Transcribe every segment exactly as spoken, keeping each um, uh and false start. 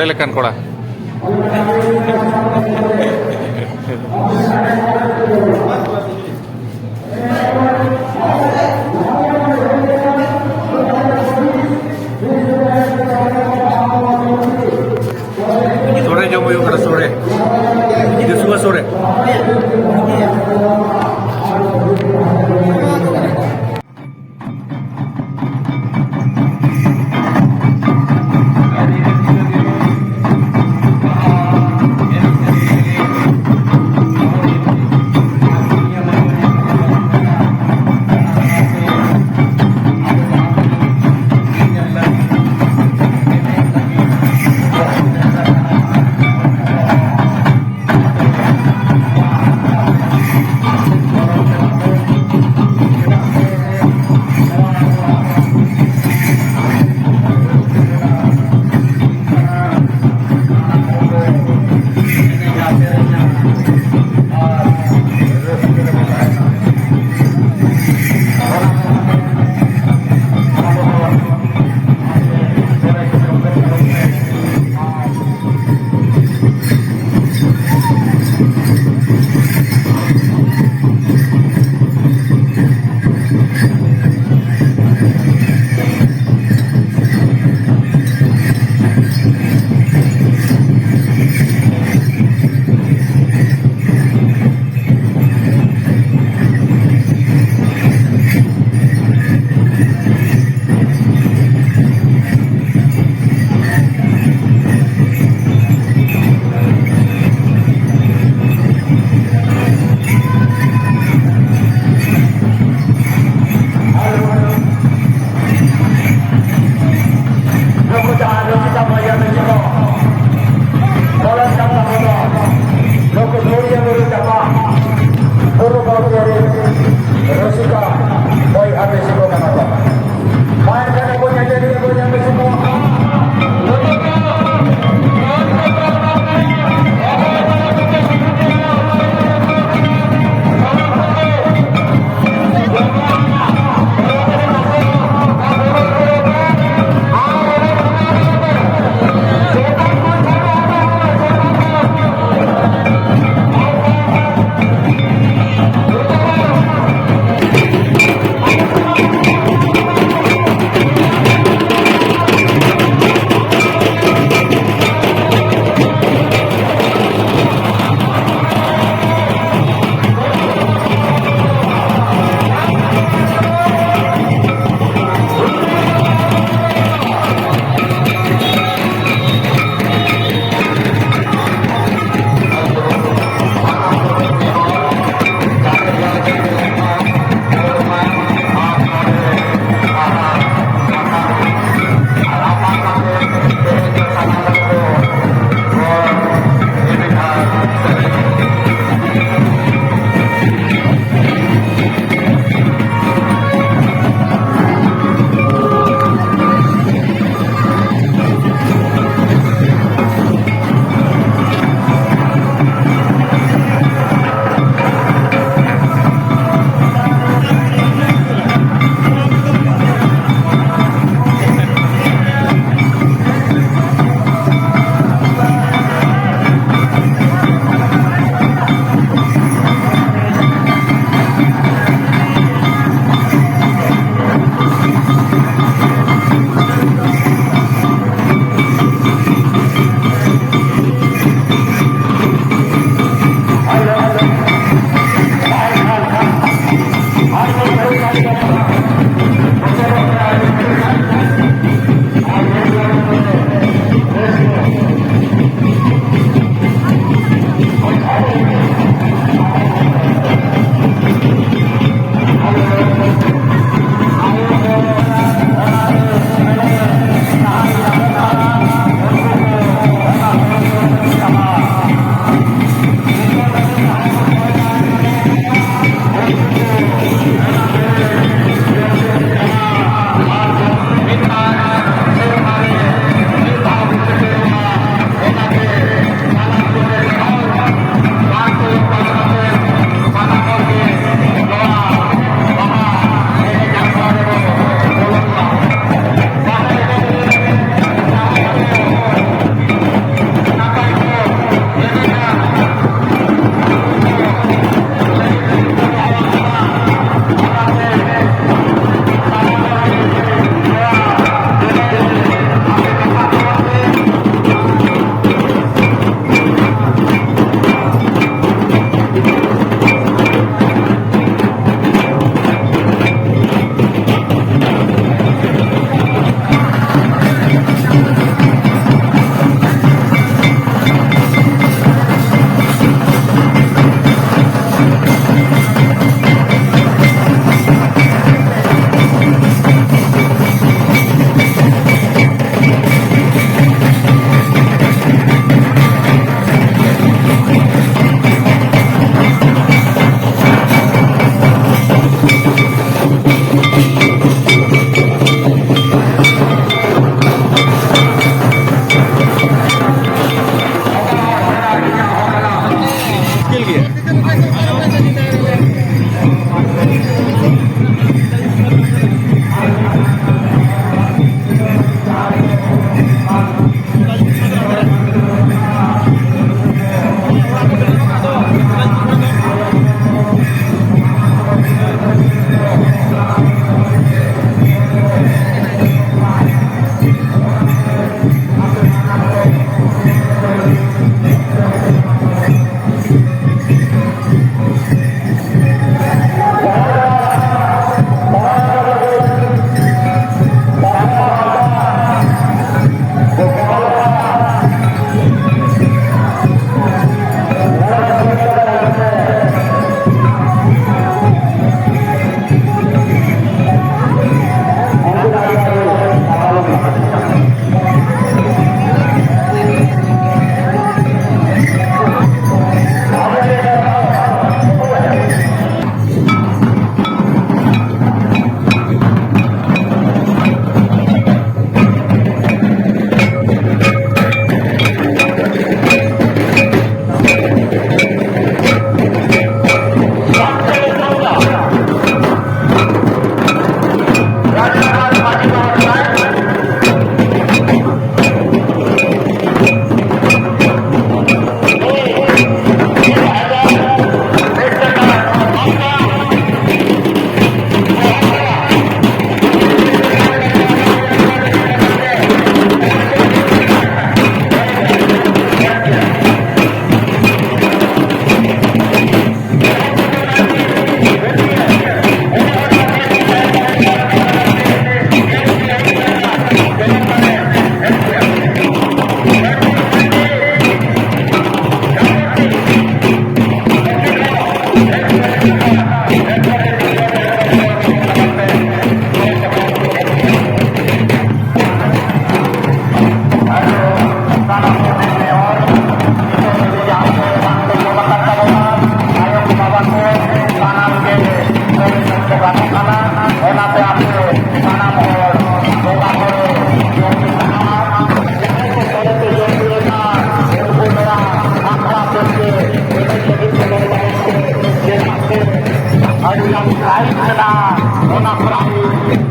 ᱞᱮᱠᱟᱱ ᱠᱚᱲᱟ᱾ ᱥᱚᱲᱮ ᱡᱚᱢ ᱦᱩᱭᱩᱜ ᱠᱟᱱᱟ, ᱥᱚᱲᱮ᱾ ᱡᱚᱥᱩᱣᱟ ᱥᱚᱲᱮ᱾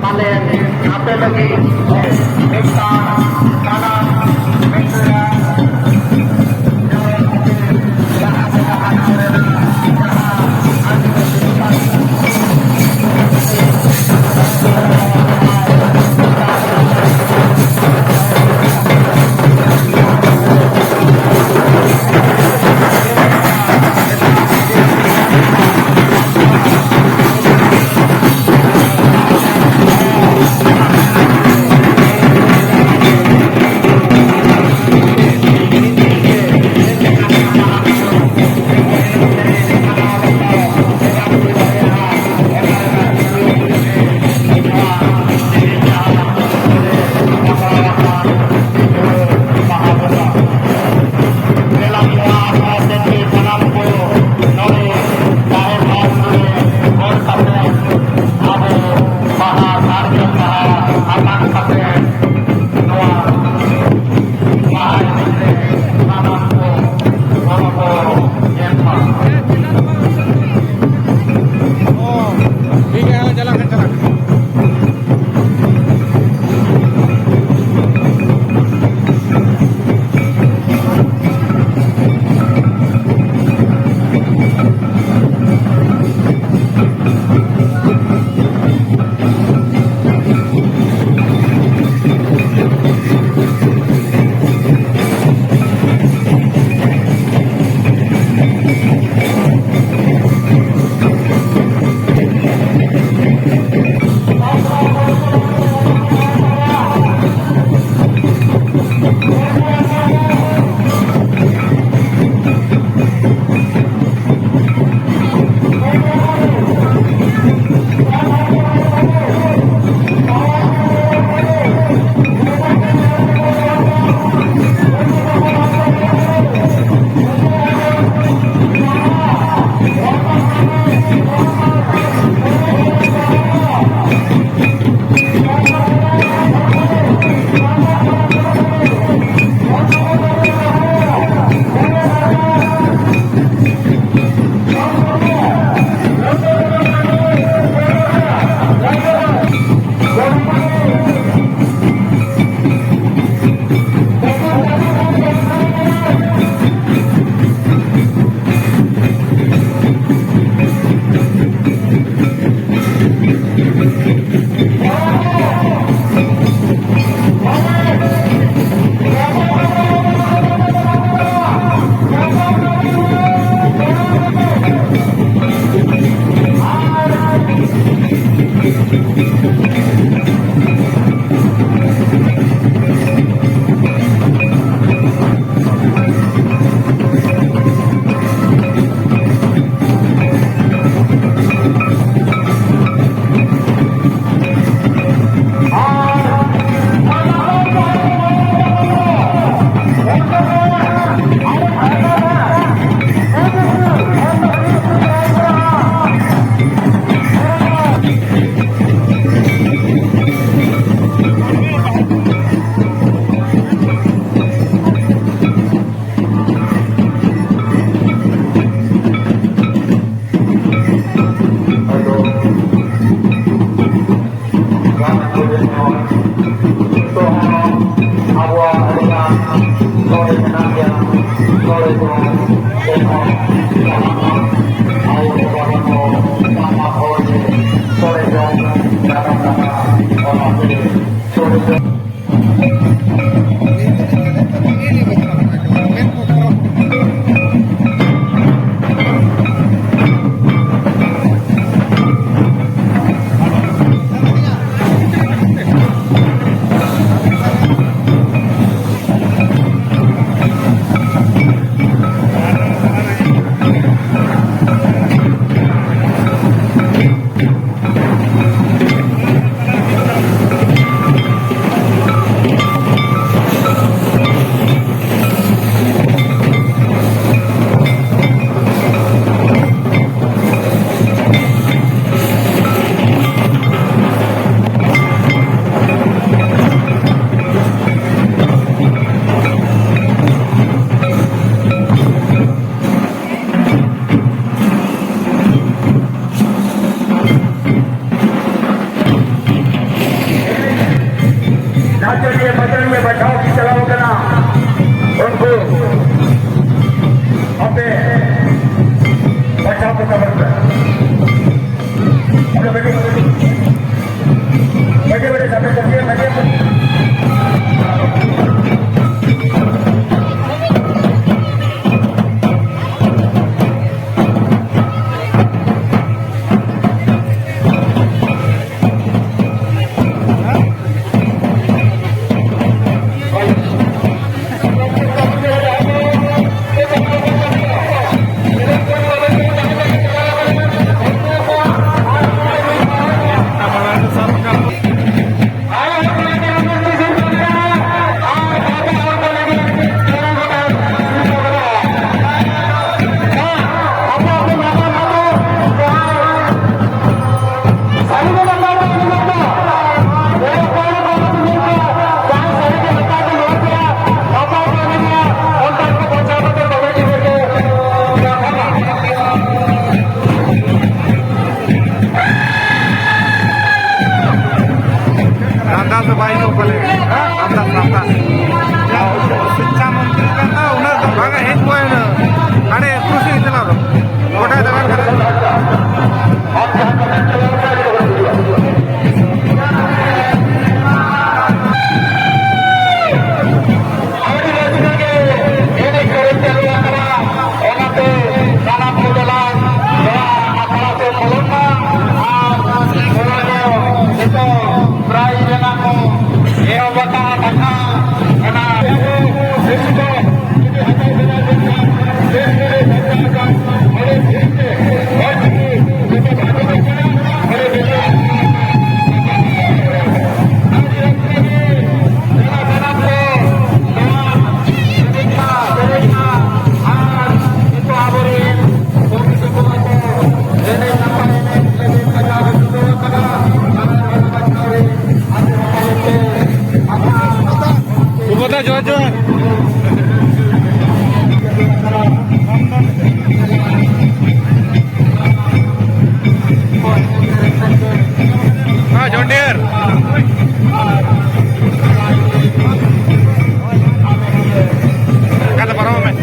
ᱯᱟᱞᱮ ᱟᱯᱮ ᱞᱟᱹᱜᱤᱫ ᱢᱤᱫᱴᱟᱝ ᱥᱟᱱᱟᱢ ᱢᱤᱫᱴᱟᱝ ᱟᱵᱚᱣᱟᱜ ᱟᱹᱰᱤᱜᱟᱱ ᱱᱚᱰᱮ ᱢᱮᱱᱟᱜ ᱜᱮᱭᱟ, ᱱᱚᱰᱮ ᱫᱚ ᱡᱮᱢᱚᱱ ᱟᱭᱳ ᱵᱟᱵᱟ ᱠᱚ ᱢᱟᱢᱟ ᱦᱚᱲ ᱜᱮ ᱱᱚᱰᱮ ᱫᱚ ᱫᱟᱬᱟᱱ ᱠᱟᱱᱟ, ᱚᱱᱟᱛᱮ ᱱᱚᱰᱮ ᱫᱚ ᱱᱟᱪᱚᱱᱤᱭᱟᱹ ᱵᱟᱪᱚᱱᱤᱭᱟᱹ ᱵᱟᱪᱷᱟᱣ ᱠᱤᱱ ᱪᱟᱞᱟᱣ ᱠᱟᱱᱟ, ᱩᱱᱠᱩ ᱟᱯᱮ ᱵᱟᱪᱷᱟᱣ ᱠᱚ ᱛᱟᱵᱚᱱ ᱯᱮ᱾ ᱟᱫᱚ ᱵᱮᱴᱤ, ᱵᱮᱴᱤ, ᱵᱮᱴᱤ, ᱥᱟᱵ ᱠᱚ ᱯᱮ, ᱵᱮᱴᱤ᱾ ᱫᱚ ᱵᱟᱭ ᱦᱤᱡᱩᱜ ᱯᱟᱞᱮ᱾ ᱦᱮᱸ? ᱨᱟᱢᱫᱟᱥ, ᱨᱟᱢᱫᱟᱥ᱾ ᱡᱟᱦᱟᱸ ᱥᱤᱠᱪᱷᱟ ᱢᱚᱱᱛᱨᱤ ᱠᱟᱱ ᱫᱚ, ᱩᱱᱟᱹᱜ ᱫᱚ ᱵᱟᱝ ᱮ ᱦᱮᱡ ᱠᱚᱜᱼᱟ ᱩᱱᱟᱹᱜ᱾ ᱦᱟᱸᱰᱮ ᱠᱩᱥᱤ ᱪᱟᱞᱟᱣ ᱫᱚ᱾ ᱜᱚᱴᱟᱭ ᱫᱟᱬᱟᱱ ᱠᱟᱱᱟ᱾ ᱟᱹᱰᱤ ᱨᱟᱹᱥᱠᱟᱹ ᱜᱮ ᱮᱱᱮᱡ ᱥᱮᱨᱮᱧ ᱪᱟᱹᱞᱩ ᱟᱠᱟᱱᱟ᱾ ᱚᱱᱟᱛᱮ ᱥᱟᱱᱟᱢ ᱠᱚ ᱫᱮᱞᱟ ᱱᱚᱣᱟ ᱟᱠᱷᱲᱟ ᱛᱮ ᱵᱚᱞᱚᱱ ᱢᱟ ᱟᱨ ᱱᱚᱣᱟ ᱫᱚ ᱡᱚᱛᱚ prize ᱨᱮᱱᱟᱜ ᱠᱚ ᱮᱦᱚᱵ ᱟᱠᱟᱫ ᱠᱟᱛᱷᱟ ᱚᱱᱟ ᱡᱩᱫᱤ ᱦᱟᱛᱟᱣ ᱥᱟᱱᱟ ᱵᱮᱱ ᱠᱷᱟᱱ ᱵᱮᱥ ᱜᱮᱞᱮ ᱥᱟᱯᱲᱟᱣ ᱟᱠᱟᱱ ᱚᱸᱰᱮ ᱵᱷᱤᱲ ᱛᱮ ᱦᱚᱲ ᱡᱩᱫᱤ ᱡᱚᱛᱚ ᱵᱷᱟᱜᱮ ᱵᱷᱟᱜᱮ ᱚᱸᱰᱮ ᱵᱮᱥ ᱟᱹᱰᱤ ᱨᱟᱹᱥᱠᱟᱹ ᱜᱮ ᱫᱮᱞᱟ ᱥᱟᱱᱟᱢ ᱠᱚ ᱱᱚᱣᱟ ᱥᱩᱵᱷᱚᱫᱟ, ᱡᱚᱦᱟᱨ ᱡᱚᱦᱟᱨ᱾ ᱦᱮᱸ, ᱡᱚᱱ ᱰᱤᱭᱟᱨ᱾ ᱚᱱᱠᱟ ᱫᱚ ᱯᱟᱨᱚᱢᱚᱜ ᱢᱮ᱾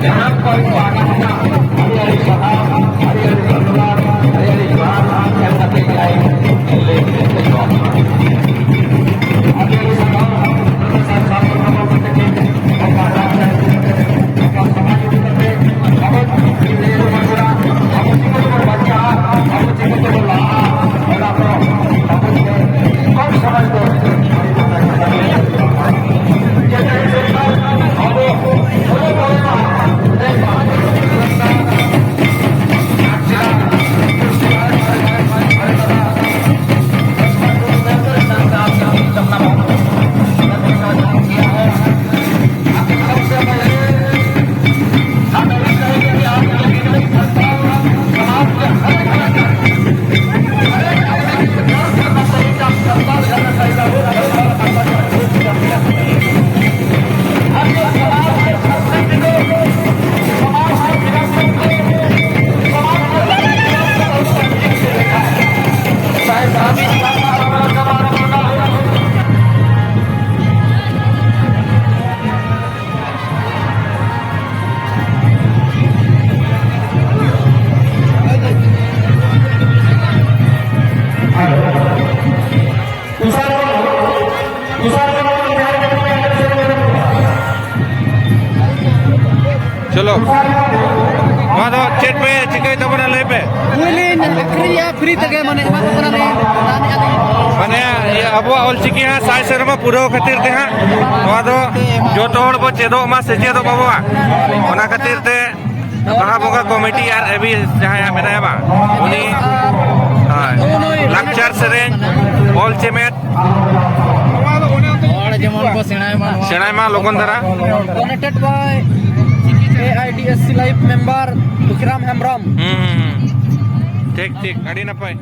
ᱡᱟᱦᱟᱸ ᱠᱚ ᱯᱟᱦᱴᱟ ᱠᱷᱚᱱᱟᱜ ᱟᱹᱰᱤ ᱟᱹᱰᱤ ᱥᱟᱨᱦᱟᱣ, ᱟᱹᱰᱤ ᱟᱹᱰᱤ ᱥᱟᱨᱦᱟᱣ, ᱟᱹᱰᱤ ᱟᱹᱰᱤ ᱡᱚᱦᱟᱨ ᱮᱢ ᱠᱟᱛᱮ ᱜᱮ ᱟᱭ ᱞᱟᱹᱭ ᱥᱮᱴᱮᱨᱚᱜᱼᱟ᱾ ᱟᱹᱰᱤ ᱟᱹᱰᱤ ᱥᱟᱨᱦᱟᱣ, ᱯᱨᱚᱯᱷᱮᱥᱚᱨ ᱥᱟᱨ ᱦᱚᱲᱢᱚ ᱠᱟᱛᱮ ᱜᱮ ᱚᱠᱟ ᱰᱟᱠᱛᱟᱨ ᱤᱫᱤ ᱠᱟᱛᱮ ᱚᱠᱟ ᱥᱚᱢᱟᱡᱽ ᱤᱫᱤ ᱠᱟᱛᱮ ᱟᱵᱚ ᱪᱮᱫ ᱵᱚᱱ ᱞᱟᱹᱭ ᱨᱚᱯᱚᱲ ᱠᱟᱱᱟ, ᱟᱵᱚ ᱪᱤᱠᱟᱹ ᱛᱮᱵᱚᱱ ᱵᱟᱧᱪᱟᱜᱼᱟ, ᱟᱵᱚ ᱪᱤᱠᱟᱹ ᱛᱮᱵᱚᱱ ᱞᱟᱦᱟᱜᱼᱟ, ᱚᱱᱟ ᱠᱚ ᱟᱵᱚ ᱠᱚᱢ ᱥᱚᱢᱚᱭ ᱫᱚ ᱪᱚᱞᱚ, ᱱᱚᱣᱟ ᱫᱚ ᱪᱮᱫ ᱯᱮ ᱪᱤᱠᱟᱹᱭ ᱛᱟᱵᱚᱱᱟ, ᱞᱟᱹᱭ ᱯᱮ᱾ ᱦᱩᱭᱞᱤᱧ ᱟᱹᱠᱷᱨᱤᱧᱟ, ᱯᱷᱨᱤ ᱛᱮᱜᱮ, ᱢᱟᱱᱮ, ᱮᱢᱟ ᱠᱚ ᱠᱟᱱᱟᱞᱤᱧ, ᱫᱟᱱᱮᱜᱼᱟ ᱞᱤᱧ᱾ ᱢᱟᱱᱮ, ᱤᱭᱟᱹ, ᱟᱵᱚᱣᱟᱜ ᱚᱞᱪᱤᱠᱤ ᱦᱟᱸᱜ ᱥᱟᱭ ᱥᱮᱨᱢᱟ ᱯᱩᱨᱟᱹᱣ ᱠᱷᱟᱹᱛᱤᱨ ᱛᱮ ᱦᱟᱸᱜ ᱱᱚᱣᱟ ᱫᱚ ᱡᱚᱛᱚ ᱦᱚᱲ ᱵᱚ ᱪᱮᱫᱚᱜ ᱢᱟ, ᱥᱮᱪᱮᱫᱚᱜ ᱢᱟᱵᱚ ᱦᱟᱸᱜ᱾ ᱚᱱᱟ ᱠᱷᱟᱹᱛᱤᱨ ᱛᱮ ᱵᱟᱦᱟ ᱵᱚᱸᱜᱟ ᱠᱚᱢᱤᱴᱤ ᱟᱨ ᱮᱵᱤ ᱡᱟᱦᱟᱸᱭ ᱢᱮᱱᱟᱭᱟ ᱵᱟᱝ, ᱩᱱᱤ, ᱦᱳᱭ, ᱞᱟᱠᱪᱟᱨ ᱥᱮᱨᱮᱧ, ᱚᱞ ᱪᱮᱢᱮᱫ, ᱦᱚᱲ ᱡᱮᱢᱚᱱ ᱠᱚ ᱥᱮᱬᱟᱭ ᱢᱟ ᱱᱚᱣᱟ᱾ ᱥᱮᱬᱟᱭ ᱢᱟ ᱞᱚᱜᱚᱱ ᱫᱷᱟᱨᱟ᱾ Donated by A I D S C Life member ᱫᱩᱠᱷᱤᱨᱟᱢ Hembrom. ᱦᱩᱸ, ᱦᱩᱸ, ᱦᱩᱸ᱾ ᱴᱷᱤᱠ, ᱴᱷᱤᱠ, ᱟᱹᱰᱤ ᱱᱟᱯᱟᱭ᱾